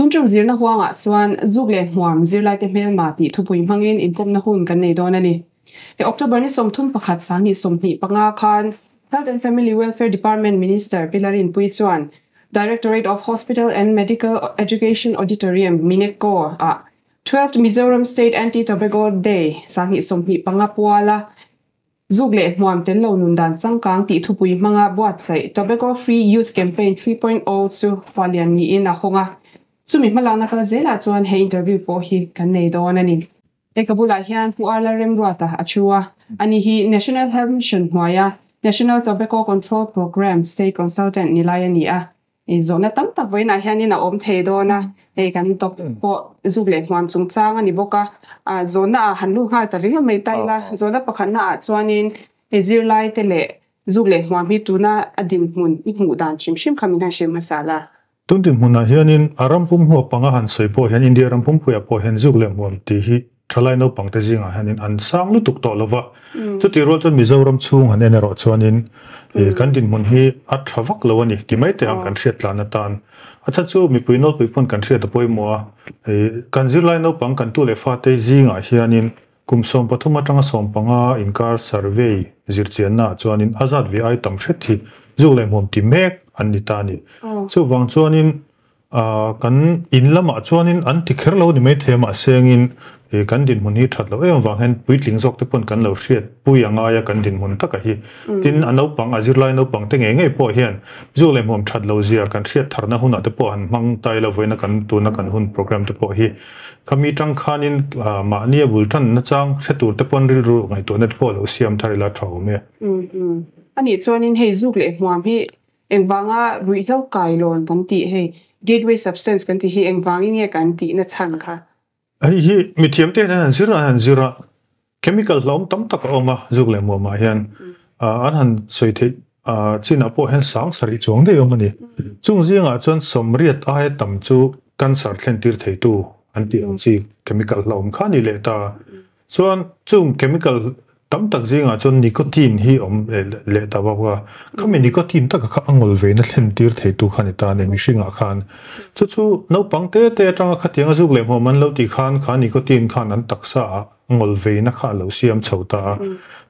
Tun tum zirna huangah chuan zuk leh hmuam zirlaite hmelma tih thupui hmangin inkawmna hun kan nei dawn a ni. He October ni 31 2025 khan Health and Family Welfare Department Minister Pi Larinpuii chuan Directorate of Hospital and Medical Education Auditorium, Minecco, ah Twelfth Mizoram State Anti-Tobacco Day 2025 puala Zuk leh hmuam tel lo nun dan changkang tih thupui hmanga buatsaih Tobacco Free Youth Campaign 3.0 chu khualian niin a hawng a. Chumi hmalakna kal zelah chuan he interview pawh hi kan nei dawn a ni. He ka bulah hian Pu Arla Remruata a thu a, ani hi National Health Mission hnuaia National Tobacco Control Programme State Consultant ni lai a ni a. I zawhna tam tak vawiinah hianin a awm thei dawn a, hei kan topic pawh zuk leh hmuam chungchang a ni bawk a, zawhna ah han lut nghal ta ringawt mai ta ila, zawhna pakhatna ah chuanin hei zirlai te leh zuk leh hmuam hi tuna a dinhmun i hmuh dan hrim hrim kha min han hre hmasa la. Tun dinhmunah hianin a ram pum huap panga han sawi pawh hian India ram pumpuiah pawh hian zuk leh hmuam tih hi Thalai naupangte zingah hianin an sang lutuk tawh lo va, chutih rual chuan Mizoram chhung han en erawh chuanin kan dinhmun hi a tha vak lo a ni ti mai teh ang kan hriat tlan atan. A chhan chu mipui nawlpui pawn kan hriat a pawimawh a, kan zirlai naupang kan tu leh fate zingah hianin kum 13 atanga 15 inkar survey zirchiannaah chuanin a zat ve ai tam hret hi zuk leh hmuam ti mek an ni ta a ni. Chuvang chuanin Kan in lamah chuanin an ti kher lo ni maithei a, mahse engin kan dinhmun hi that loh em avang hian puitling zawk te pawn kan lo hriat pui a ngai a kan dinhmun taka hi. Tin, a naupang, a zirlai naupang te ngei ngei pawh hian zuk leh hmuam that lo zia kan hriat tharna hunah te pawh han hmang ta ila vawiina kan tuna kan hun program te pawh hi khami tang khanin mahni a bul tan nachang hre tur te pawn rilru ngaihtuahna te pawh lo siam thar ila tha awm e. Anih chuanin hei zuk leh hmuam hi Engvanga ruihhlo kailawn kan tih hei, gateway substance kan tih hi engvangin nge kan tihna chhan kha? Hei hi mithiam te hian an han zir a, an han zir a, chemical hlauhawm tam tak a awm a, zuk leh muamah hian an han sawi theih chinah pawh hian sang sarih chuang daih awm a ni. Chung zingah chuan sawmriat aia tam chu cancer thlen tir theitu an tih ang chi chemical hlauhawm kha a ni leh ta. Chuan chung chemical Tam tak zingah chuan nicotine hi awm leh ta bawk a, khami nicotine taka kha a ngawl veina thlen tir theitu kha ni ta a ni mihringah khan. Chu chu naupang te te atanga khatianga zuk leh hmuam an lo tih khan kha nicotine khan an taksa ah ngawl veina kha a lo siam chho ta a.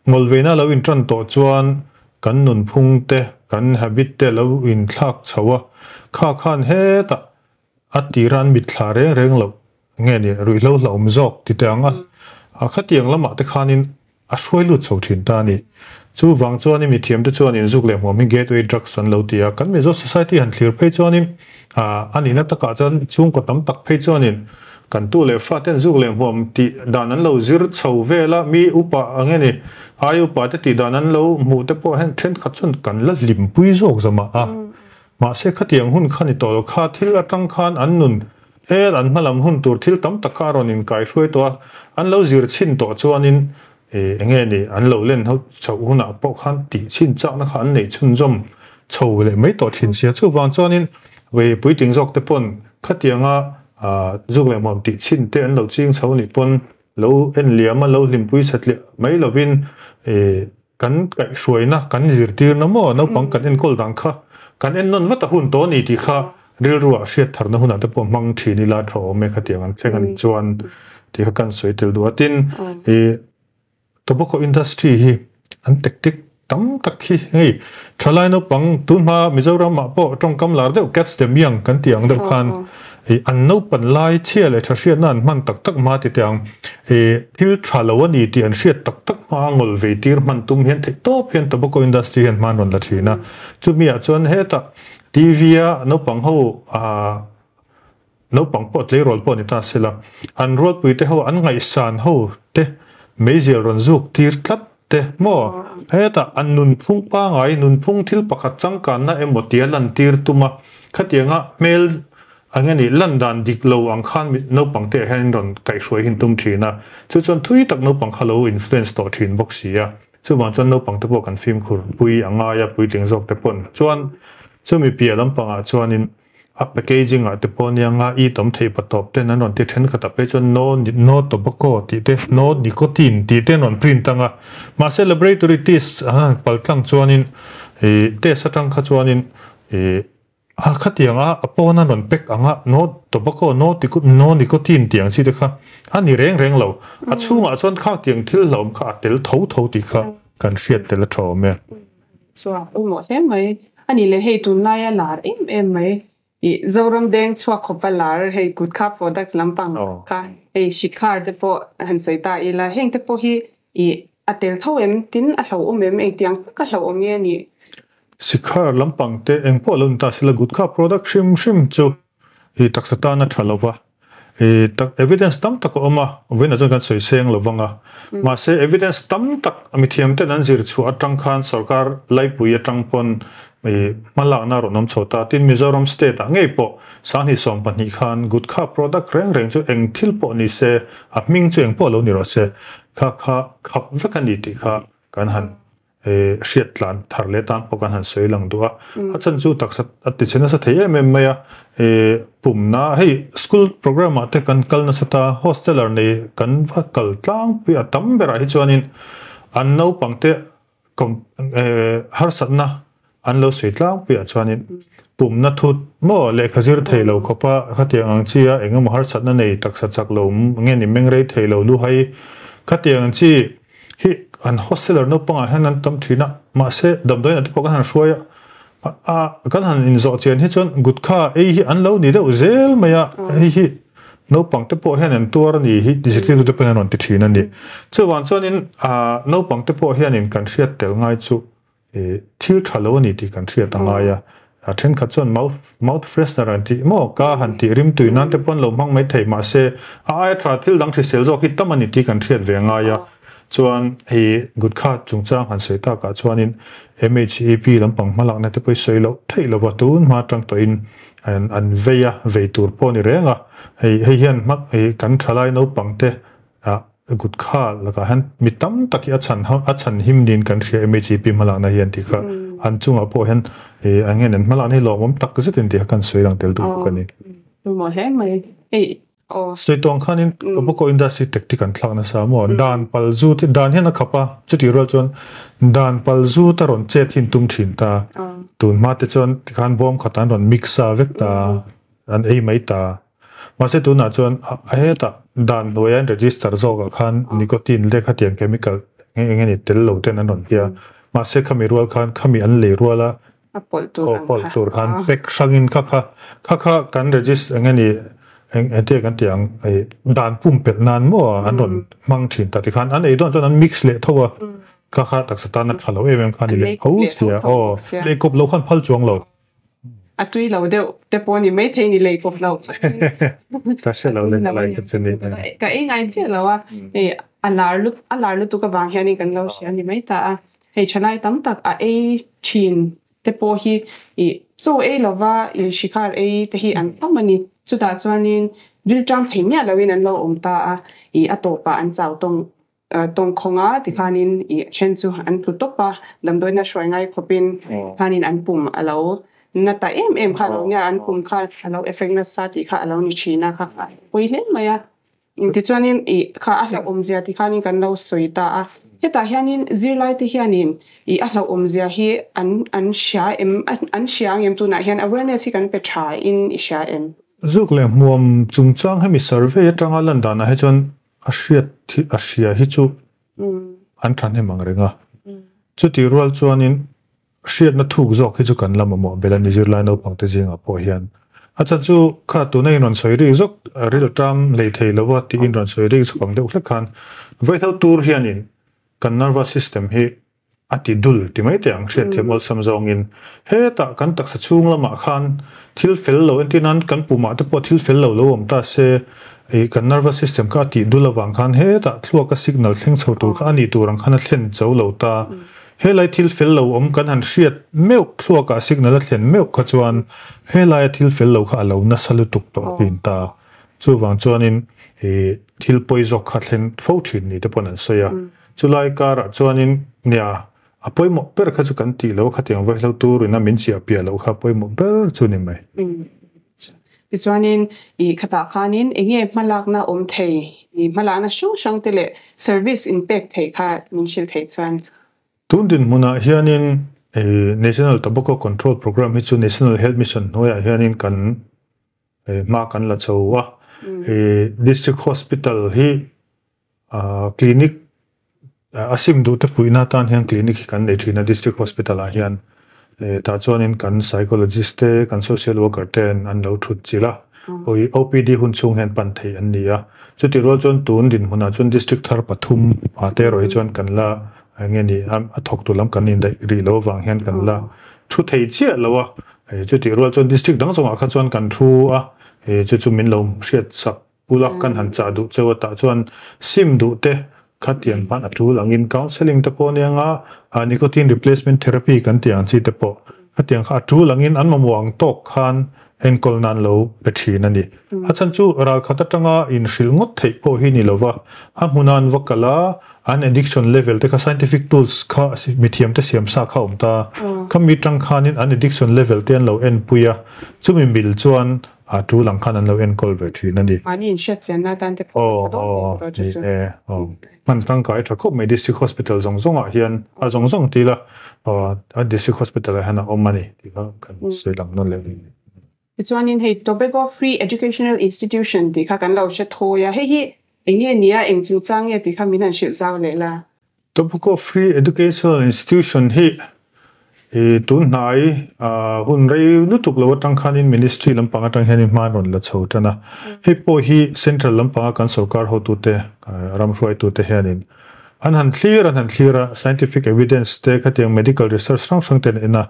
Ngawl veina a lo intan tawh chuan kan nunphung te, kan habit te a lo inthlak chho a, kha khan hetah A tira an mitthla reng reng loh nge ni ruihhlo hlauhawm zawk ti teh ang a, a khatiang lamah te khanin a hruai lut chho thin ta a ni. Chuvang chuanin mithiamte chuanin zuk leh hmuam hi gateway drugs an lo ti a, kan Mizo society han thlir phei chuanin a nihna takah chuan chhungkaw tam tak phei chuanin kan tu leh faten zuk leh hmuam tih dan an lo zir chho vel a, mi upa nge ni ai upa te tih dan an lo hmuh te pawh hian thenkhat chuan kan la hlimpui zawk zamah a. Mahse khatiang hun kha ni tawh lo kha thil atang khan an nun el an hmalam hun tur thil tam tak kha a rawn inkaihruai tawh a, an lo zir chhin tawh chuanin eng nge ni an lo len ho chhoh hunah pawh khan tih chhin chakna kha an neih chhunzawm chho leh mai tawh thin sia. Chuvang chuanin puitling zawk te pawn khatianga zuk leh hmuam tih chhin te an lo ching chho nih pawn lo en liam a, lo hlimpui satliah mai lovin Kan kaihhruaina, kan zirtirna maw naupang kan enkawl dan kha kan ennawn vat a hun tawh a ni tih kha rilruah hriat tharna hunah te pawh hmang thin ila tha awm e khatiang an thleng a nih chuan tih kha kan sawi tel duh a. Tin, i tobacco industry hi an tactic tam tak hi hei thalai naupang tunhma Mizoram ah pawh tawngkam lar deuh catch them young kan tih ang deuh khan I an naupan lai chhia leh tha hriatna an hman tak tak hma ti teh ang. I thil tha lo a ni tih an hriat tak tak hma a ngawl vei tir hman tum hian theih tawp hian tobacco industry hian hma an rawn la thin a. Chumi ah chuan hetah TV a naupang ho ah naupang pawh tleirawl pawh ni ta sela an rualpui te ho an ngaihsan ho te meizial rawn zuk tir tlat te maw hetah an nunphung pangai nunphung thil pakhat changkanna emaw tia lantir tum a khatianga hmel ang nge nih lan dan dik lo ang khan naupang te ah hian in rawn kaihhruai hi an tum thin a chu chuan thui tak naupang kha lo influence tawh thin bawk si a chuvang chuan naupang te pawh kan fimkhur pui a ngai a puitling zawk te pawn chuan chumi piah lampangah chuanin A packaging ah te pawh nia nga i tawm theih pa tawp ten an rawn ti thenkhat ah phei chuan no no tobacco tih te no nicotine tih te an rawn print ang a mahse laboratory test an han pal tlang chuanin ih test atang kha chuanin ih. A khatiang a a pawn a rawn pack ang a, no tobacco, no no nicotine tih ang chi te kha a ni reng reng lo. A chhungah chuan khaktiang thil hlauhawm kha a tel tho tho tih kha kan hriat tel a tha awm e. Chuak pawimawh hle mai. A nih leh hei tunlaia lar em em mai ih Zoram deng chhuak khawpa lar hei gutkha products lampang kha hei Shikhar te pawh han sawi ta ila heng te pawh hi ih a tel tho em tin a hlauhawm em engtiang tak a hlauhawm nge a nih? Shikhar lampang te engpawh lo ni ta sela gutkha product hrim hrim chu ih taksa tan a tha lova. I tak evidence tam tak a awm a, vawiinah chuan kan sawi seng lo vang a. Mahse evidence tam tak mithiam ten an zir chhuah atang khan sorkar laipui atang pawn i hmalakna a rawn awm chho ta. Tin Mizoram state ah ngei pawh sanghnih 12 khan gutkha product reng reng chu eng thil pawh ni se, a hming chu eng pawh lo ni rawh se, kha kha khap vek a ni tih kha kan han hriat tlan thar leh tan pawh kan han sawi lang duh a. A chan chu taksa a ti chhe nasa thei em em mai a, pumna hei school program ah te kan kal nasa ta, hosteler nei kan va kal tlangpui a tam berah hi chuanin an naupang te harsatna an lo sawi tlangpui ah chuanin pumna thut maw lehkha zir thei lo khawpa khatiang ang chi a engemaw harsatna nei taksa chak lo nge ni mengrei thei lo luhai khatiang ang chi Hi an hosteler naupangah hian an tam thin a, mahse damdawiin ah te pawh kan han hruai a, a kan han inzawh chian hi chuan gutkha ei hi an lo ni deuh zel mai a, hei hi naupang te pawh hian an tuar a ni hi zirtirtu te pawhin an rawn ti thin a ni. Chuvang chuanin naupang te pawh hianin kan hriat tel ngai chu Thil tha lo a ni tih kan hriat a ngai a, a thenkhat chuan mouth mouth freshener an tih maw ka han tih rimtui nan te pawh an lo hmang mai thei mahse a aia tha thil dang hrisel zawk hi tam a ni tih kan hriat ve a ngai a, chuan hei gutkha chungchang han sawi takah chuanin MHAP lampang hmalakna te pawh hi sawi loh theih lova tun hma atang tawhin an an vei a, vei tur pawh a ni reng a, hei hei hian hma kan thalai naupang te ah Gutkha lakah hian mi tam tak hi a chhan a chhan him niin kan hria MHEP hmalakna hian tih kha an chungah pawh hian eng nge an hmalakna hi lawmawm tak zet in tih kha kan sawi lang tel duh bawk a ni. Pawimawh hle mai hei aw. Sawi tawng khanin Tobacco industry tactic an thlak nasa maw dan pal zut hi dan hian a khap a chutih rual chuan dan pal zut a rawn chet hi an tum thin ta tun hma te chuan tikhan bawm khat an rawn mix a vek ta an ei mai ta. Mahse tunah chuan a hetah dan hnuaia an register zawkah khan nicotine leh khatiang chemical eng eng enge tel lo ten an rawn hia. Mahse khami rual khan khami an lei ruala A pawlh tur ang pawlh tur khan pack hrangin kha kha kha kha kan register eng enge eng enge kan tih ang dan pumpelh nan maw an rawn hmang thin ta tikhan an ei dawn chuan an mix leh tho a kha kha taksa tan a tha lo em em kha ni leh tho sia aw lei kawp lo khan phal chuang lo. A tui lo deuh te pawh ni maithei ni lei kawp lo. Ka hre lo le lai ka che ni. Ka ei ngai chiah lo a, hei a lar lut a lar lutuk avang hianin kan lo hria ni mai ta a. Hei thalai tam tak a ei thin te pawh hi ih chaw ei lova ih shikhar ei te hi an tam a ni. Chutah chuanin rilṭam thei miah loin an lo awm ta a, ih a tawpah an chau tawng Tawngkhawnga tikhanin i then chu an tlu tawp a, damdawiina hruai ngai khawpin khanin an pum a lo na ta em em kha a lo nia, an pum kha a lo effect nasa tih kha a lo ni thin a kha a pawi hle mai a. Tichuanin i kha a hlauhawmzia tikhanin kan lo sawi ta a, hetah hianin zirlaite hianin i a hlauhawmzia hi an an hria em an hria ang em tunah hian awareness hi kan pe tha in i hria em? Zuk leh hmuam chungchang hemi survey atanga lan danah hi chuan A hriat hi a hria hi chu an thahnem ang reng a. Chutih rual chuanin hriatna thuk zawk hi chu kan la mamawh belh a ni zirlai naupangte zingah pawh hian. A chan chu kha tuna in rawn sawi rik zawk ril ṭam hlei thei lo a tih in rawn sawi rik zawk ang deuh hlek khan vaihlo tur hianin kan nervous system hi A ti dul ti mai teh ang hriatthiam awlsam zawngin hetah kan taksa chhung lamah khan thil fel lo entir nan kan pumah te pawh thil fel lo lo awm ta se ih kan nervous system kha a tih dul avang khan hetah thluaka signal thleng chho tur kha a nih tur ang khan a thlen zo lo ta. Helai thil fel lo awm kan han hriat meuh thluakah signal a thlen meuh kha chuan helaia thil fel lo kha a lo nasa lutuk tawh thin ta. Chuvang chuanin ih thil pawi zawk kha thlen fo thin ni te pawn an sawi a. Chulai karah chuanin nia a pawimawh ber kha chu kan tih lo a, khatiang vaihlo turin a min chiah piah loh kha a pawimawh ber chu ni mai. Tichuanin i khatah khanin eng nge hmalakna awm thei, i hmalakna hrang hrang te leh service in pek theih kha min hrilh theih chuan. Tun dinhmunah hianin National Tobacco Control Programme hi chu National Health Mission hnuaiah hianin kan hma kan la chho a. District Hospital hi clinic a sim duh te puihna atan hian clinic hi kan nei thin a District Hospital ah hian. Tah chuanin kan psychologist te, kan social worker ten an lo thut chilh a, OPD hun chhung hian pan theih an ni a. Chutih rual chuan tun dinhmunah chuan District thar pathum ah te erawh hi chuan kan la eng nge ni a thawktu lam kan indaih rih loh avang hian kan la thu thei chiah lo a. Chutih rual chuan District dang zawngah kha chuan kan thu a, chu chu min lo hriat sak Ula kan han chah duh cheu atah chuan sim duh te kha tiang khan a tul angin counselling te pawh ania nga nicotine replacement therapy kan tih ang chi te pawh khatiang kha a tul angin an mamawh ang tawk khan enkawl nan lo pe thin a ni. A chhan chu ralkhat atanga inhrilh ngawt theih pawh hi ni lova a hmuna an va kal a, an addiction level te kha scientific tools kha mithiam te siam sa kha a awm ta khami tang khanin an addiction level te an lo enpui a, chumi mil chuan A tul ang khan an lo enkawl ve thin a ni. Mahni inhriat chianna atan te pawh a tha dawn hle tih chu. Aw, ni e, aw. Hman tangkai tha khawp mai District Hospital zawng zawngah hian a zawng zawng ti ila aw District Hospital ah hian a awm a ni tih kha kan sawi lang nawn leh a ni. Tichuanin hei Tobacco Free Educational Institution tih kha kan lo hre thawi a, hei hi eng nge nia eng chungchang nge tih kha min han hrilh zau leh la. Tobacco Free Educational Institution hi tun hnai hun rei lutuk lo atang khanin Ministry lampang atang hianin hma an rawn la chho tan a. Hei pawh hi Central lampanga kan sorkar hotute, ram hruaitute hianin an han thlir an han thlir a, scientific evidence te khatiang medical research hrang hrang ten en a,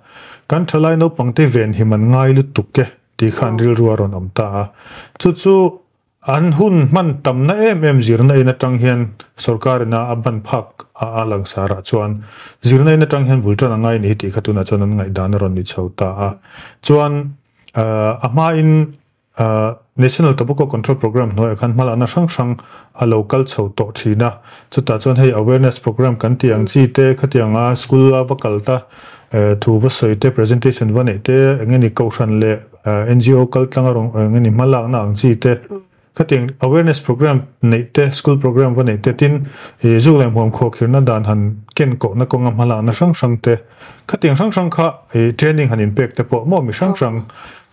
kan thalai naupangte venhim an ngai lutuk e tih kha an rilru a rawn awm ta a. Chu chu An hun hman tamna em em zirna in atang hian sorkar ina a ban phak a a langsarah chuan zirna in atang hian bul tan a ngai ni tih kha tunah chuan an ngaihdan a rawn ni chho ta a. Chuan a hmain National Tobacco Control Programme hnuaiah khan hmalakna hrang hrang a lo kal chho tawh thin a. Chutah chuan hei awareness programme kan tih ang chi te khatianga school a va kal ta thu va sawi te presentation va neih te eng nge ni kohhran leh NGO kal tlang a rawn eng nge ni hma lakna ang chi te khatiang awareness program neih te school program va neih te tin ih zuk leh hmuam khuahkhirna dan han ken kohna kawnga hma lakna hrang hrang te khatiang hrang hrang kha ih training han inpek te pawh maw mi hrang hrang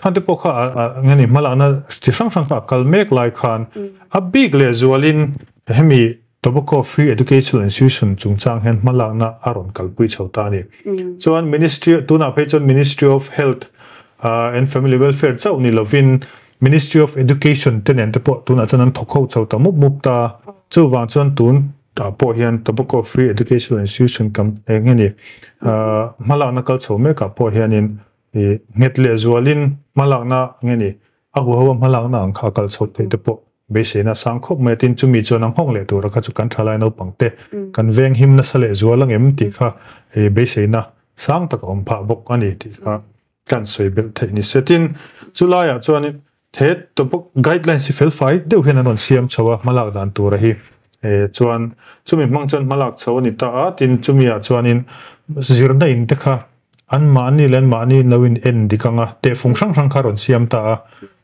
khan te pawh kha eng nge ni hma lakna chi hrang hrang kha a kal mek lai khan a bik leh zualin hemi Tobacco Free Educational Institution chungchang hian hmalakna a rawn kalpui chho ta a ni. Chuan Ministry, tunah phei chuan Ministry of Health and Family Welfare chauh ni lovin Ministry of Education te nen te pawh tunah chuan an thawk ho chho ta mup mup ta. Chuvang chuan tun ah pawh hian Tobacco Free Educational Institution kam eng nge ni hmalakna kal chho mekah pawh hianin nghet lehzualin hmalakna nge ni A huho a hmalakna ang kha a kal chhoh theih te pawh beiseina a sang khawp mai a, tin chumi chuan a nghawk leh tura kha chu kan thalai naupang te kan veng him nasa leh zual ang em tih kha beiseina sang tak a awm phah bawk a ni tih kha kan sawi belh theih ni se. Tin, chulaiah chuan he topic guidelines hi felfai deuh hian an rawn siam chho a hmalak dan tura hi chuan chumi hmang chuan hmalak chho a ni ta a, tin chumi ah chuanin zirna in te kha Anmahni leh anmahni lo in en dik ang a, tehfung hrang hrang kha rawn siam ta a.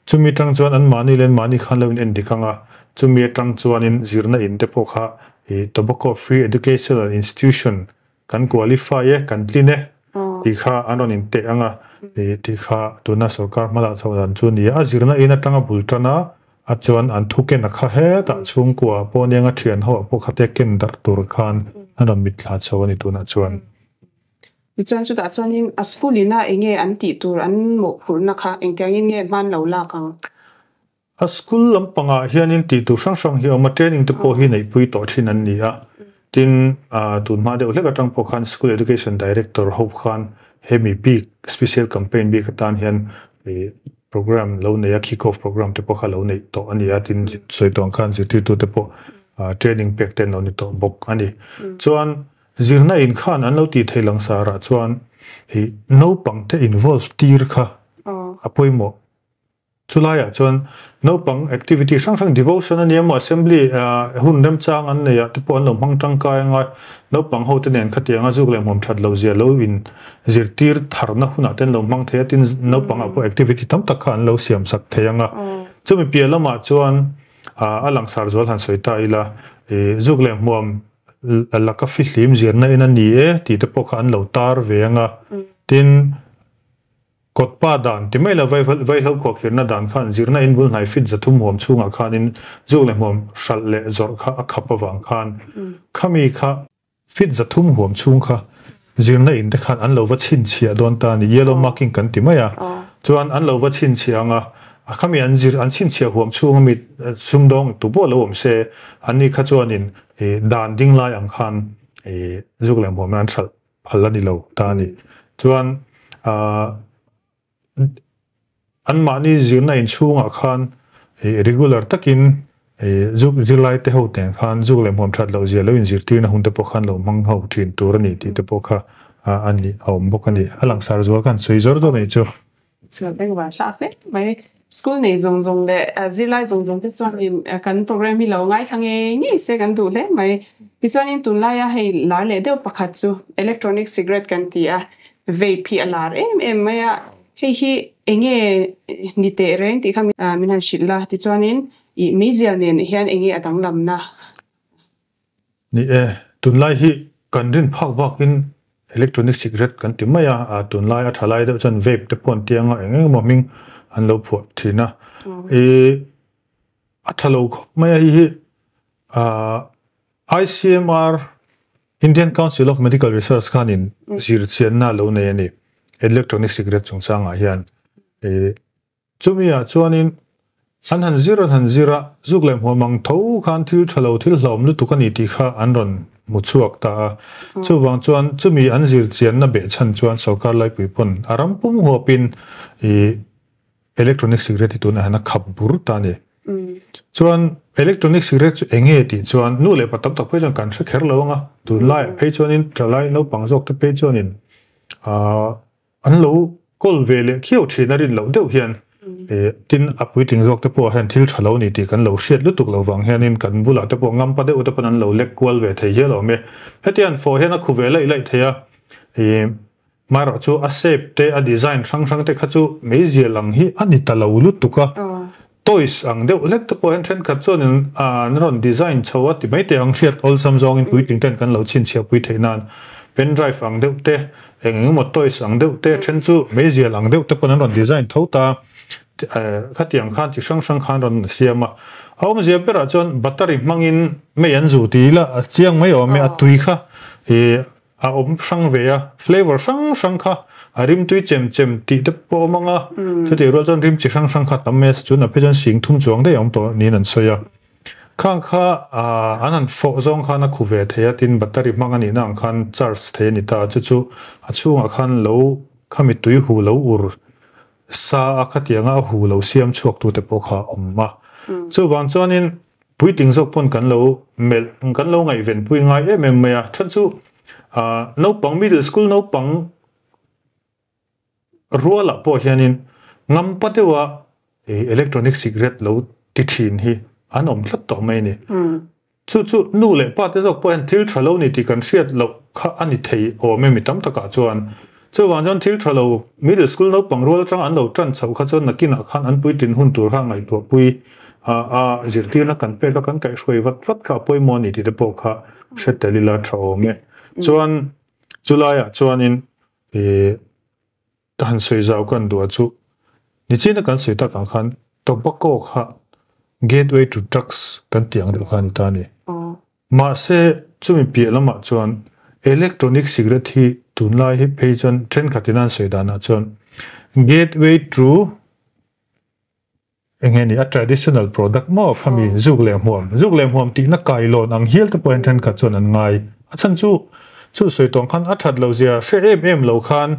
Chumi atang chuan anmahni leh anmahni khan lo in en dik ang a, chumi atang chuanin zirna in te pawh kha i Tobacco Free Educational Institution kan qualify e, kan tlin e tih kha an rawn in teh ang a, i tih kha tuna sorkar hmalah chhoh dan chu a ni a. A zirna in atanga bul tan a, a chuan an thu ken a kha hetah chhungkua pawh nia nga thian ho ah pawh kha te ken darh tur khan an rawn mitthla chho a ni tunah chuan. Tichuan chutah chuanin a school ina eng nge an tih tur an mawhphurhna kha engtiangin nge hman lo lak ang? A school lampangah hianin tih tur hrang hrang hi a awm a, training te pawh hi neihpui tawh thin an ni a. Tin, tun hma deuh hlek atang pawh khan School Education Director ho khan hemi bik special campaign bik atan hian program lo nei a, kick off program te pawh kha lo neih tawh a ni a, tin sawi tawh ang khan zirtirtute pawh training pek te an lo ni tawh bawk a ni. Chuan Zirna in khan an lo tih theih langsarah chuan i naupang te involve tir kha a pawimawh. Chulaiah chuan naupang activity hrang hrang devotion a ni emaw assembly hun remchang an neih ah te pawh an lo hmang tangkai anga naupang ho te nen khatianga zuk leh hmuam that lo zia lo in zirtir tharna hunah te an lo hmang thei a, tin naupang ah pawh activity tam tak kha an lo siam sak thei anga. Chumi piah lamah chuan a langsar zual han sawi ta ila i zuk leh hmuam. laka fihlim zirna in a ni e tih te pawh kha an lo tar ve ang a. Tin, kawtpa dan ti mai lo vaihlo khuahkhirna dan khan zirna in bul hnai fit 300 huam chhungah khanin zuk leh hmuam hralh leh zawrh kha a khap avang khan khami kha Fit 300 huam chhung kha zirna in te khan an lo va chhinchhiah dawn ta a ni, yellow marking kan ti mai a, chuan an lo va chhinchhiah ang a, a khami an zir an chhinchhiah huam chhung ami sumdawng tu pawh lo awm se, an ni kha chuanin dan ding lai ang khan zuk leh hmuam an hralh phal a ni lo ta a ni. Chuan Anmahni zirna inchhungah khan regular takin zuk zirlai te ho teng khan zuk leh hmuam that loh zia lo inzirtirna hun te pawh khan lo hmang ho thin tur a ni tih te pawh kha a ni a awm bawk a ni. A langsar zual khan sawi zawr zawr a nih chu. Chuan engvah hlak hle mai. School nei zawng zawng leh zirlai zawng zawng te chuanin kan program hi lo ngaithla ngei ngei se kan duh hle mai. Tichuanin tunlaia hei lar leh deuh pakhat chu electronic cigarette kan ti a, Vape hi a lar em em mai a, hei hi enge ni teh reng tih kha min han hrilh la, tichuanin ih meizial nen hian enge a danglamna? Ni e, tunlai hi kan rin phak bakin electronic cigarette kan ti mai a, tunlai a tha lai deuh chuan vape te pawh an ti anga eng eng emaw hming an lo phuah thin a, ih a tha lo khawp mai a hei hi ah. ICMR, Indian Council of Medical Research khanin zirchianna a lo nei a ni, electronic cigarette chungchangah hian. Chumi ah chuanin an han zir an han zir a, zuk leh hmuam ang tho khan thil tha lo, thil hlauhawm lutuk a ni tih kha an rawn hmu chhuak ta a. Chuvang chuan chumi an zirchianna behchhan chuan sorkar laipui pawn a ram pum huapin Electronic cigarette hi tunah hian a khap bur ta a ni. Chuan electronic cigarette chu eng nge tih chuan nu leh pa tam tak phei chuan kan hre kher lo ang a, tunlaiah phei chuanin thalai naupang zawk te phei chuanin aah an lo kawl ve leh khiau thin a rin loh deuh hian tin a puitling zawk te pawh hian thil tha lo ni tih kan lo hriat lutuk lo vang hianin kan bulah te pawh ngampa deuh te pawn an lo lek kual ve thei hial awm e. Hetiang fawh hian a khu ve laih laih thei a ih Marawh chu a shape te a design hrang hrang te kha chu meizial ang hi a ni ta lo lutuk a, toys ang deuh hlek te pawh hian thenkhat chuanin an rawn design chho a ti mai teh ang hriat awlsam zawngin puitling ten kan lo chhinchhiah pui theih nan pen drive ang deuh te eng eng emaw toys ang deuh te then chu meizial ang deuh te pawn an rawn design tho ta khatiang khan chi hrang hrang khan rawn siam a, a awmzia berah chuan battery hmangin mei an zu ti ila a chiang mai awm e a tui kha ih A awm hrang ve a, flavour hrang hrang kha a rimtui chem chem tih te pawh a awm ang a, chutih rual chuan rim chi hrang hrang kha tam mai a, chun a phei chuan sing thum chuang daih a awm tawh niin an sawi a. Khang kha an han fawh zawng khan a khu ve thei a, tin battery hmang a nihna ang khan charge thei a ni ta a, chu chu a chhungah khan lo khami tui hu lo ur sa a khatianga a hu lo siam chhuak tute pawh kha a awm a. Chuvang chuanin Puitling zawk pawn kan lo melh, kan lo ngaihven pui ngai em em mai a. Chhan chu naupang, middle school naupang rualah pawh hianin ngampa deuha electronic cigarette lo ti thin hi an awm tlat tawh mai a ni. Chu chu nu leh pa te zawk pawh hian thil tha lo ni tih kan hriat loh kha a ni thei awm e mi tam takah chuan. Chuvang chuan thil tha lo middle school naupang rual atanga an lo tan chhoh kha chuan nakinah khan an puitlin hun tur kha ngaihtuahpui a zirtirna kan pek a kan kaihhruai vat vat kha a pawimawh a ni tih te pawh kha hre tel ila tha awm e. Chuan chulaiah chuanin ih ka han sawi zau ka han duh a chu nichina kan sawi takah khan tobacco kha gateway to drugs kan tih ang deuh kha a ni ta a ni. Mahse, chumi piah lamah chuan electronic cigarette hi tunlai hi phei chuan thenkhatin an sawi danah chuan gateway to eng nge ni a traditional product maw khami zuk leh hmuam, zuk leh hmuam tihna kailawn ang hial te pawh hian thenkhat chuan an ngai. A chhan chu chu sawi tawng khan a that lo zia hre em em lo khan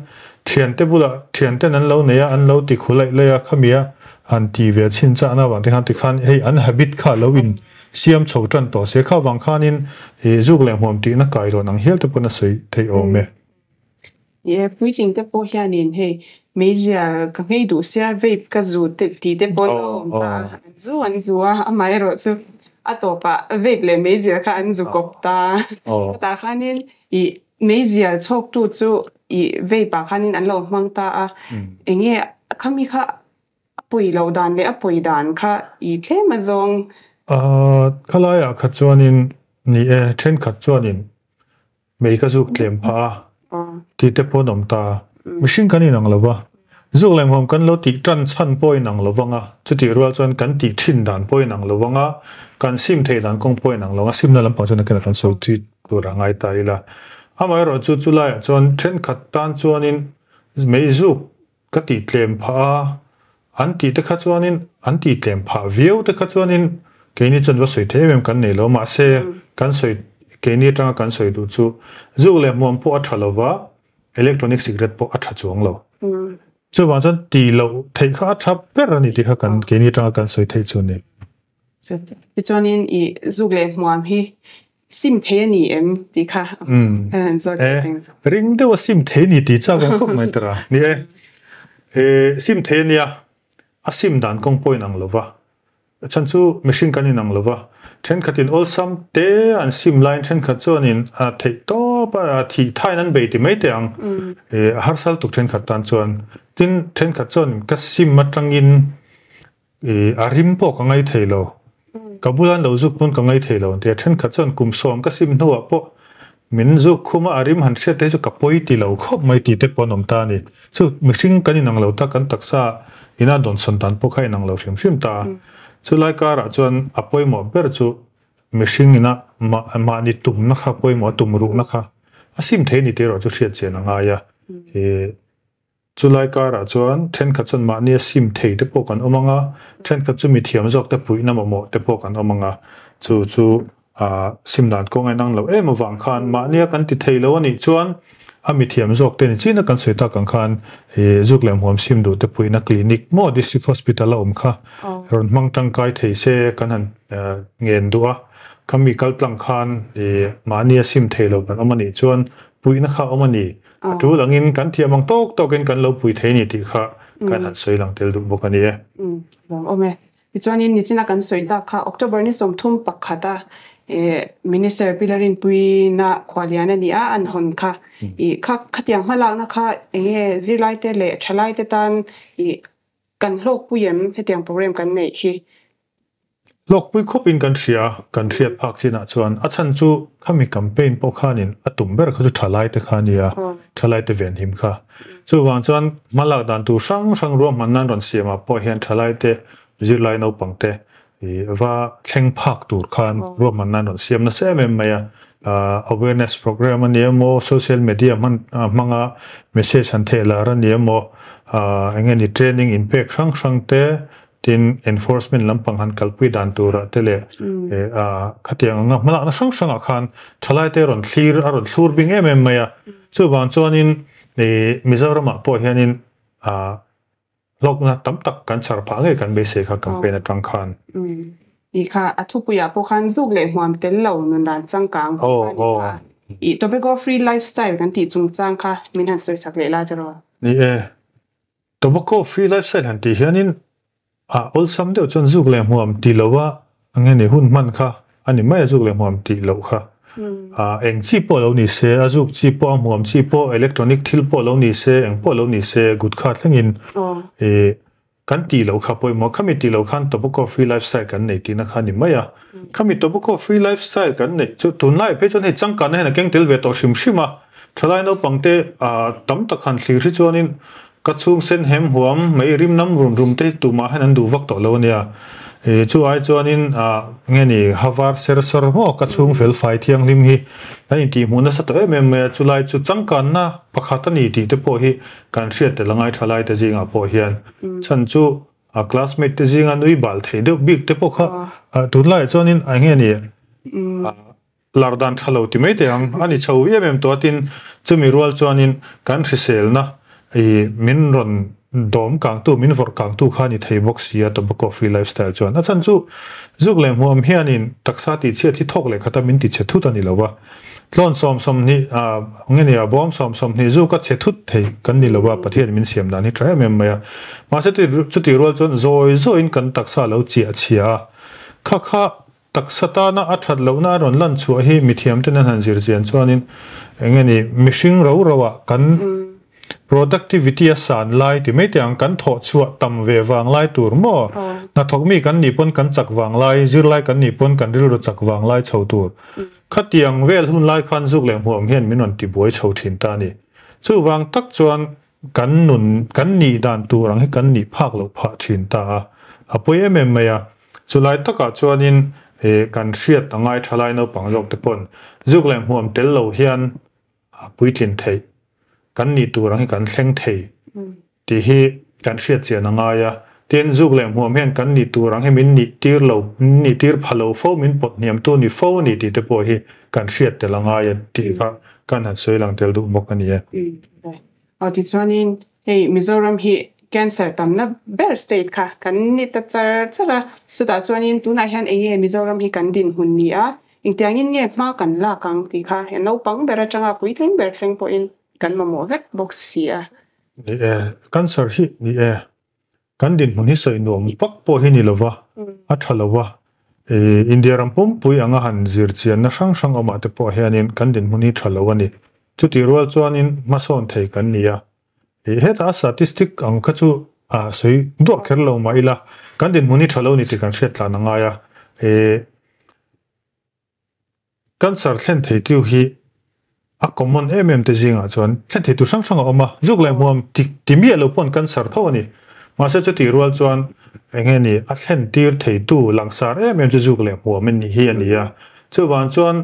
thiante bulah thianten an lo nei a, an lo ti khu laih laih a, khami a han ti ve chhin chahna avang te khan tikhan hei an habit kha lo in Siam chho tan tawh se kha vang khanin ih zuk leh hmuam tihna kai rawn ang hial te pawn a sawi theih awm e. Ie, puitling te pawh hianin hei meizial ka nghei duh sia vape ka zu te tih te pawn a awm ta a, an zu an zu a, amaherawhchu a tawpah vape leh meizial kha an zu kawp ta. Chutah khanin ih meizial chhawktu chu ih vape ah khanin an lo hmang ta a, enge khami kha A pawi loh dan leh a pawi dan kha i tlem a zawng. Khalaiah kha chuanin Ni e, thenkhat chuanin mei ka zuk tlem phah a tih te pawh an awm ta. Mihring kan inang lo va, zuk leh hmuam kan lo tih tan chhan pawh inang lo vang a, chutih rual chuan kan tih thin dan pawh inang lo vang a, kan sim theih dan kawng pawh inang lo vang a, simna lampang chuan nakinah kan sawi thui tur a ngai ta ila. Amaherawhchu chulaiah chuan thenkhat tan chuanin mei zuk Ka tih tlem phah a, an tih te kha chuanin, an tih tlem phah viau te kha chuanin keini chuan va sawi thei em em kan nei lo, mahse kan sawi, keini atanga kan sawi duh chu zuk leh hmuam pawh a tha lo va, electronic cigarette pawh a tha chuang lo. Chuvang chuan tih loh theih kha a tha ber a ni tih kha kan keini atanga kan sawi theih chu a ni. Tichuanin i zuk leh hmuam hi sim thei a ni em tih kha an zawt leh reng zawk. Ring deuh a sim thei a ni tih chak ang khawp mai tara. Ni e, sim thei a nia, a sim dan kawng pawh inang lo va, chhan chu mihring kan inang lo va, thenkhatin awlsam te an sim laiin thenkhat chuanin a theih tawp a, thih thain an bei ti mai teh ang, a harsal tuk thenkhat tan chuan. Tin, thenkhat chuan ka sim atangin I a rim pawh ka ngai thei lo. Ka bula an lo zuk pawn ka ngai thei lo an ti a. Thenkhat chuan kum sawm ka sim hnuah pawh min zuk khum a, a rim han hriat te hi chu ka pawi ti lo khawp mai tih te pawh an awm ta a ni. Chu mihring kan inang lo ta, kan taksa ina dawnsawn dan pawh kha inang lo hrim hrim ta a. Chulai karah chuan a pawimawh ber chu mihring ina mahni tumna kha pawimawh a tum ruhna kha a sim thei a ni tih erawh chu hriat chian a ngai a. Chulai karah chuan thenkhat chuan mahnia sim thei te pawh kan awm ang a, thenkhat chu mithiam zawk te puihna mamawh te pawh kan awm ang a, chu chu sim dan kawng a inang lo em avang khan mahnia kan ti thei lo a nih chuan a mithiam zawk te ni china kan sawi tak ang khan zuk leh hmuam sim duh te puihna clinic maw district hospital a awm kha rawn hmang tangkai thei se kan han ngen duh a, khami kal tlang khan mahnia sim thei lo kan awm a nih chuan puihna kha awm a ni. A tul angin kan thiam ang tawk tawkin kan lo pui thei a ni tih kha kan han sawi lang tel duh bawk a ni e. Lawm awm e. Tichuanin nichina kan sawi tak kha October ni 31 a Minister Pi Larinpuina khualian a ni a, an hawn kha. I kha khatiang hmalakna kha enge zirlaite leh thalaite tan i kan hlawkpui em hetiang program kan neih hi? Hlawkpui khawpin kan hria, kan hriat phak chinah chuan a chhan chu khami campaign pawh khanin a tum ber kha chu thalaite kha a nia, thalaite venhim kha. Chuvang chuan hmalak dan tur hrang hrang ruahman nan rawn siamah pawh hian thalaite zirlai naupangte va thleng phak tur khan ruahman nan rawn siam nasa em em mai a. Awareness program a ni emaw, social media hman hmanga message han theh lar a ni emaw, eng nge ni training inpek hrang hrang te Tin, enforcement lampang han kalpui dan turah te leh khatiang anga hmalakna hrang hrangah khan thalaite rawn thlir a rawn thlur bing em em mai a. Chuvang chuanin Mizoramah pawh hianin hlawkna tam tak kan chhar phah ngei kan beisei kha campaign atang khan. Tih kha a thupuiah pawh khan zuk leh hmuam tel lo nun dan changkang tih kha a ni kha. I tobacco free lifestyle kan tih chungchang kha min han sawi chak leh la che rawh. Ni e. Tobacco free lifestyle han tih hianin a awlsam deuh chuan zuk leh hmuam tih loh a nge ni hun hman kha a ni mai a zuk leh hmuam tih loh kha. Eng chi pawh lo ni se, a zuk chi pawh a hmuam chi pawh electronic thil pawh lo ni se, eng pawh lo ni se gutkha thlengin kan tih loh kha pawimawh. Khami tih loh khan tobacco free lifestyle kan nei tihna kha a ni mai a. Khami tobacco free lifestyle kan neih chu tunlai phei chuan hei changkanna hian a keng tel ve tawh hrim hrim a. Thalai naupangte tam tak han thlir hi chuanin ka chhung sen hem huam mai rim nam rum rum te hi tumah hian an duh vak tawh lo a nia. Chu ai chuanin nge ni havar ser sawr maw ka chhung fel fai thianghlim hi kan intihhmuh nasa tawh em em mai a, chulai chu changkanna pakhat a ni tih te pawh hi kan hriat tel angai thalai te zingah pawh hian chhan chu a classmate te zinga nui bal thei deuh bik te pawh kha tunlaiah chuanin eng nge ni Lar dan tha lo ti mai teh ang. A ni chho em em tawh a tin chumi rual chuanin kan hriselna i min rawn dawm kangtu, min vawrh kangtu kha a ni thei bawk si a tobacco free lifestyle chuan. A chhan chu zuk leh hmuam hianin taksa tihchhiat hi thawk leh khata min tichhe thut a ni lo va. Tlawn 20 nge nia bawm 20 zuk a chhe thut thei kan ni lo va, Pathian min siam dan hi tha em em mai a. Mahse chutih rual chuan zawi zawiin kan taksa a lo chiah chhia a, kha kha Taksa tana a that lohna a rawn lan chhuah hi mithiamten an han zir chian chuanin eng nge ni mihring ro ro ah kan Productivity a san lai ti mai teh ang, kan thawh chhuah tam ve vang lai tur maw? Hnathawk mi kan nih pawn kan chak vang lai, zirlai kan nih pawn kan rilru chak vang lai chho tur. Khatiang vel hun lai khan zuk leh hmuam hian min rawn ti buai chho thin ta a ni. Chuvang tak chuan kan nun, kan nih dan tur ang hi kan nih phak loh phah thin ta a, a pawi em em mai a. Chulai takah chuanin kan hriat a ngai tha lai naupang zawk te pawn zuk leh hmuam tel lo hian a puitlin theih, kan nih tur ang hi kan thleng thei tih hi kan hriat chian a ngai a. Tin, zuk leh hmuam hian kan nih tur ang hi min nih tir lo, min nih tir pha lo fo, min pawt hniamtu ni fo a ni tih te pawh hi kan hriat tel a ngai a tih kha kan han sawi lang tel duh bawk a ni e. Aw tichuanin hei Mizoram hi cancer tamna ber state kha kan ni ta char char a, chutah chuanin tunah hian eng nge Mizoram hi kan dinhmun ni a, engtiangin nge hma kan lak ang tih kha he naupang ber atanga puitling ber thleng pawhin kan mamawh vek bawk si a. Ni e, cancer hi ni e. Kan dinhmun hi sawi nuam vak pawh hi ni lova, a tha lova. India ram pumpui anga han zir chianna hrang hrang awmah te pawh hianin kan dinhmun hi tha lo a ni. Chutih rual chuanin hmasawn thei kan ni a. Hetah statistic ang kha chu sawi duah kher lo mah ila, kan dinhmun hi tha lo ni tih kan hriat tlan a ngai a. Cancer thlen theitu hi a common em em te zingah chuan thlen theitu hrang hrang a awm a, zuk leh hmuam ti ti miah lo pawn cancer tho a ni. Mahse chutih rual chuan eng nge ni a thlen tir theitu langsar em em chu zuk leh hmuam in hi a ni a. Chuvang chuan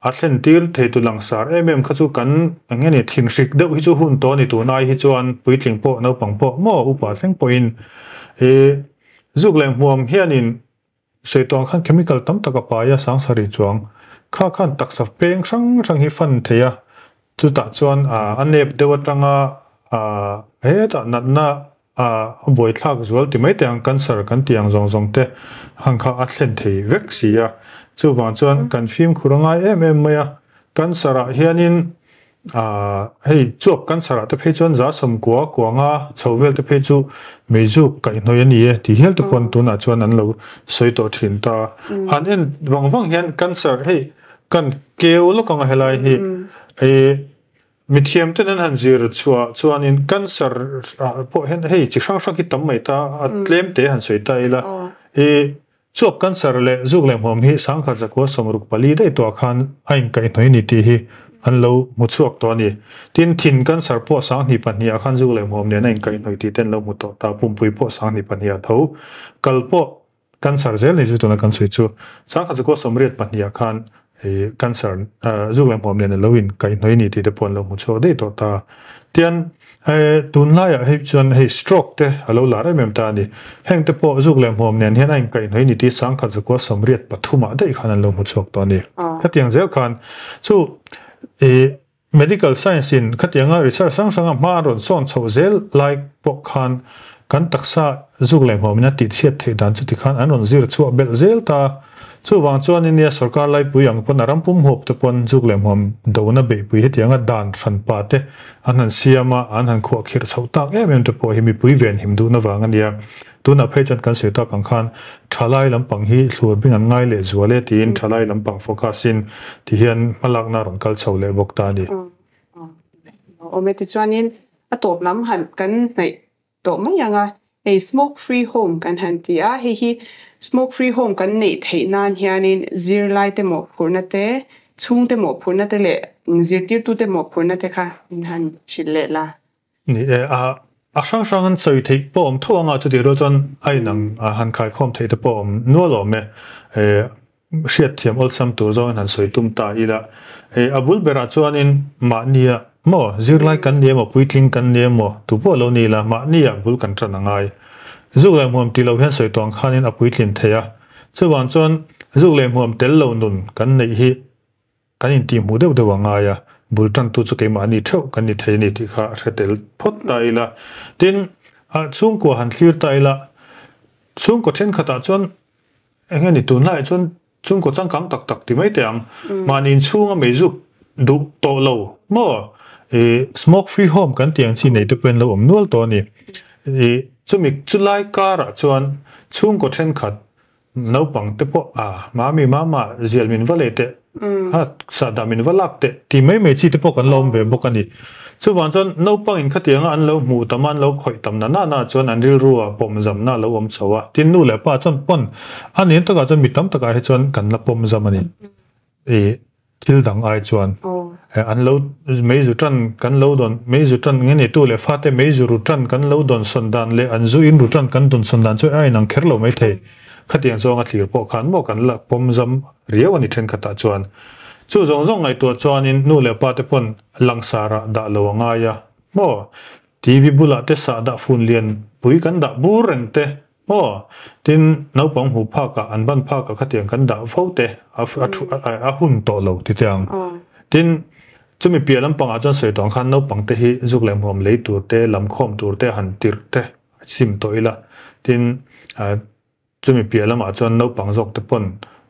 a thlen tir theitu langsar em em kha chu kan eng nge ni thinhrik deuh hi chu hun tawh a ni tun ai hi chuan puitling pawh naupang pawh maw upa thleng pawhin ih zuk leh hmuam hianin Sawi tawh ang khan chemical tam tak a pai a, sangsarih chuang kha khan taksa peng hrang hrang hi fan thei a, chutah chuan a nep deuh atanga hetah natna a buaithlak zual ti mai teh ang cancer kan tih ang zawng zawng te ang kha a thlen thei vek si a, chuvang chuan kan fimkhur a ngai em em mai a, cancer ah hianin Aaa hei chuap cancer ah te phei chuan za sawmkua kuanga chho vel te phei chu meizuk kaihhnawih a ni e tih hial te pawn tunah chuan an lo sawi tawh thin ta. Han en vang vang hian cancer hei kan keu lawk anga helai hi ih mithiam ten an han zir chhuah chuanin cancer ah pawh hian hei chi hrang hrang hi tam mai ta a tlem te han sawi ta ila ih Chuap cancer leh zuk leh hmuam hi sangkhat zakua 64 daih tawhah khan a inkaihhnawih a ni tih hi an lo hmu chhuak tawh a ni. Tin, thin cancer pawh 2002 ah khan zuk leh hmuam nen a inkaihhnawih tih te an lo hmu tawh ta, pumpui pawh 2002 ah tho. Kal pawh cancer zel ni chu tuna kan sawi chu. 1982 ah khan Cancer zuk leh hmuam nen a lo in kaihhnawih a ni tih te pawh an lo hmu chhuak daih tawh ta. Tian tunlaiah hei chuan hei stroke te a lo lar em em ta a ni. Heng te pawh zuk leh hmuam nen hian a in kaihhnawih a ni tih 1983 ah daih khan an lo hmu chhuak tawh a ni. Khatiang zel khan chu Medical science in khatianga research hrang hranga hma an rawn sawn chhoh zel lai pawh khan kan taksa zuk leh hmuamin a tihchhiat theih dan chuti khan an rawn zir chhuah belh zel ta. Chuvang chuan India sorkar laipui ang pawn a ram pum huap te pawn zuk leh hmuam dona beihpui hetianga dan hranpa te an han siam a, an han khuahkhirh chhoh tak em em te pawh hi mipui venhim duhna vang a nia. Tunah phei chuan kan sawi tak ang khan thalai lampang hi thlur bing an ngai leh zual e tiin thalai lampang focus in ti hian hmalakna a rawn kal chho leh bawk ta a ni. Awm e tichuanin a tawp lam han kan hnaih tawh mai ang a, hei smoke free home kan han ti a, hei hi smoke free home kan neih theih nan hianin zirlai te mawhphurhna te, chhungte mawhphurhna te leh zirtirtute mawhphurhna te kha min han hrilh leh la. Ni e, a a hrang hrang an sawi theih pawh awm tho anga chutih rual chuan a inang a han khaikhawm theih te pawh awm nual awm e. E hriatthiam awlsam tur zawngin han sawi tum ta ila. E a bul berah chuanin mahnia maw zirlai kan ni emaw puitling kan ni emaw tu pawh lo ni ila mahnia bul kan tan a ngai. Zuk leh hmuam tih lo hian sawi tawh ang khanin a puitlin thei a. Chuvang chuan zuk leh hmuam tel lo nun kan neih hi Kan intihhmuh deuh deuh a ngai a, bul tantu chu keimahni theuh kan ni thei a ni tih kha a hre tel phawt ta ila. Tin, chhungkua han thlir ta ila, chhungkaw thenkhatah chuan eng nge ni tunlaiah chuan chhungkaw changkang tak tak ti mai teh ang, mahni inchhunga meizuk duh tawh lo maw ih smoke free home kan tih ang chi nei te pawhin an lo awm nual tawh a ni. Ih chumi chulai karah chuan chhungkaw thenkhat. Naupang te pawh a mami mama zial min va lei teh a sahdah min va lak teh tih mai mai chi te pawh kan la awm ve bawk a ni. Chuvang chuan naupang in khatianga an lo hmuh tam a, an lo khawih tam na nana chuan an rilru ah pawm zamna a lo awm chho a. Tin nu leh pa chuan pawn a nen takah chuan mi tam takah hi chuan kan la pawm zam a ni. I thil dang ai chuan an lo meizu tan kan lo dawn meizu tan nge nei tu leh fate meizu ru tan kan lo dawn sawn dan leh an zu in ru tan kan dawn sawn dan chu a inang kher lo mai thei. Khatiang zawnga thlir pawh khan maw kan la pawm zam riau a ni thenkhatah chuan. Chu zawng zawng ngaihtuah chuanin nu leh pa te pawn langsarah dah lo a ngai a maw? TV bulah te sahdah fun lian pui kan dah bur reng te maw? Tin, naupang hmuh phakah an ban phakah khatiang kan dah fo te a a hun tawh lo ti teh ang. Tin, chumi piah lampangah chuan sawi tawh ang khan naupang te hi zuk leh hmuam lei tur te, lamkhawm tur te han tirh te a sim tawh ila. Tin, Chumi piah lamah chuan naupang zawk te pawn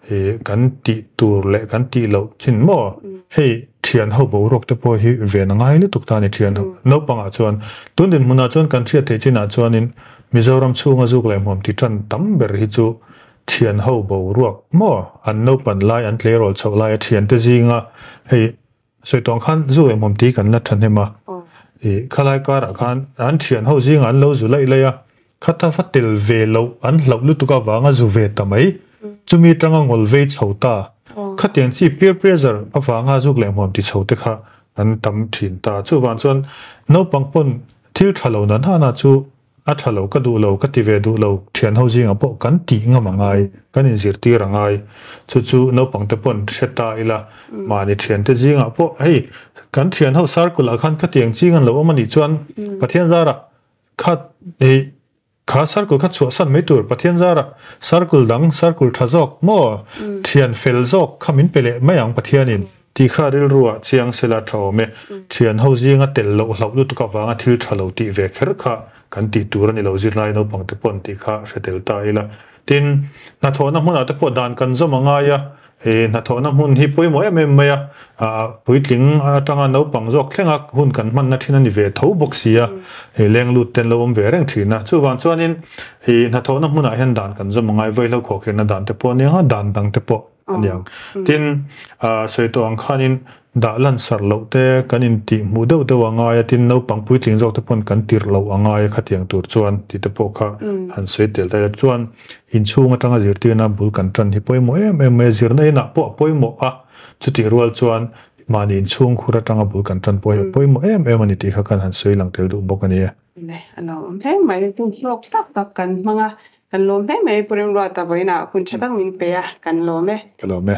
ih kan tih tur leh kan tih loh chin maw? Hei thian ho boruak te pawh hi ven a ngai lutuk ta a ni thian ho. Naupangah chuan tun dinhmunah chuan kan hriat theih chinah chuanin Mizoram chhunga zuk leh hmuam ti tan tam ber hi chu thian ho boruak maw? An naupan lai an tleirawl chhoh laia thiante zinga hei Sawi tawng khan zu leh hmawm tih kan la thahnem a, ih khalai karah khan an thian ho zingah an lo zu laih laih a, khata va tel ve loh an hlauh lutuk avanga zu ve ta mai, chumi atanga ngawl vei chho ta, khatiang chi peer pressure avanga zuk leh hmawm ti chho te kha an tam thin ta. Chuvang chuan naupang pawn thil tha lo na nana chu A tha lo, ka duh lo, ka ti ve duh lo, thian ho zingah pawh kan tih ngam a ngai, kan inzirtir a ngai. Chu chu naupangte pawn hre ta ila, mahni thiante zingah pawh hei kan thian ho circle ah khan khatiang ching an lo awm a nih chuan Pathian zarah kha hei kha circle kha chhuahsan mai tur, Pathian zarah circle dang, circle tha zawk maw thian fel zawk kha min pe leh mai ang Pathianin. Tih kha rilru ah chiang sela tha awm e. Thian ho zinga tel loh hlauh lutuk avanga thil tha lo tih ve kher kha kan tih tur a ni lo zirlai naupang te pawh an tih kha hre tel ta ila. Tin, hnathawhna hmunah te pawh dan kan zawm a ngai a, he hnathawhna hmun hi pawimawh em em mai a, puitling atanga naupang zawk thlenga hun kan hmanna thin a ni ve tho bawk si a, he leng lut te an lo awm ve reng thin a. Chuvang chuanin he hnathawhna hmunah hian dan kan zawm a ngai, vaihlo khawhkhirhna dan te pawh a nia, dan dang te pawh. a ni ang. Tin, sawi tawh ang khanin dah lan sarh loh te kan intih hmuh deuh deuh a ngai a, tin naupang puitling zawk te pawn kan tirh loh a ngai a khatiang tur chuan tih te pawh kha han sawi tel ta ila. Chuan inchhung atanga zirtirna bul kan tan hi pawimawh em em mai a, zirna inah pawh a pawimawh a, chutih rual chuan mahni inchhung khur atanga bul kan tan pawh hi a pawimawh em em a ni tih kha kan han sawi lang tel duh bawk a ni e. Le, a lo awm hle mai. Hlawk tak tak kan hmang a, Kan lawm hle mai Pu Remruata vawiinah hun tha tak min pe a, kan lawm e. Ka lawm e.